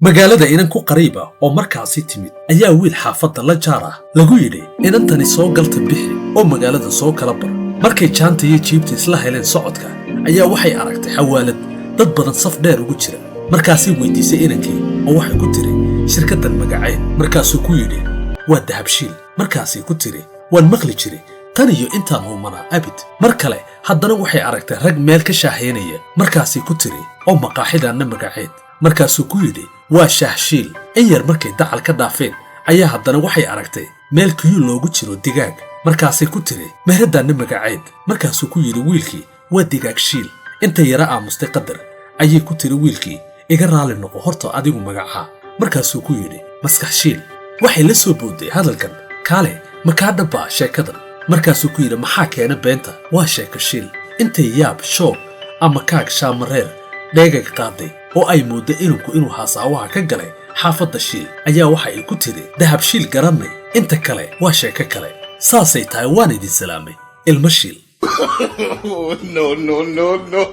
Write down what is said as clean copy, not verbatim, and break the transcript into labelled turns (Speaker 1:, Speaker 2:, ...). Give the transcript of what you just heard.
Speaker 1: Magaalada inan ku qariiba oo markaasi timid ayaa wiil xaafadda la jaar ah lagu yidhi, "Inantani soo galta bixi oo magaalada soo kala bar." Markay jaanta iyo jiibta isla heleen socodka, ayaa waxay aragtay xawaalad dad badan saf dheer ugu jira. Markaasay weydiisay inankii oo waxay ku tiri, "Shirkaddan magaceed?" Markaasuu ku yidhi, "Waa Dahabshiil." Markaasay ku tiri, "Waan maqli jiray tan iyo intaan huumanaa abid." Mar kale haddana waxay aragtay rag meel ka shaahaynaya. Markaasay ku tiri, "Oo maqaaxidaanna magaceed?" Markaasuu ku yidhi, "Waa Shaahshiil." In yar markay dacal ka dhaafeen ayaa haddana waxay aragtay meel queue loogu jiro digaag. Markaasay ku tiri, "Meheradaanna magaceed?" Markaasuu ku yidhi wiilkii, "Waa Digaag Shiil." Intay yara aamustay qadar ayay ku tiri wiilkii, "Iga raalli noqo, horta adigu magacaa?" Markaasuu ku yidhi, "Maskax Shiil." Waxay la soo boodday hadalkan, "Kaale, ma kaa dhabbaa sheekadan?" Markaasuu ku yidhi, "Maxaa keena beenta? Waa sheeko shiil." Intay yaab, shoog ama kaag shaamareer dheegag qaaday oo ay mooddo inanku inuu haasaawaha ka galay xaafadda Shiil, ayaa waxa ay ku tiri, "Dahabshiil garannay, inta kale waa sheeko kale." Saasay tahay, waan idin salaamay, ilmo Shiil.
Speaker 2: No, no, no, no.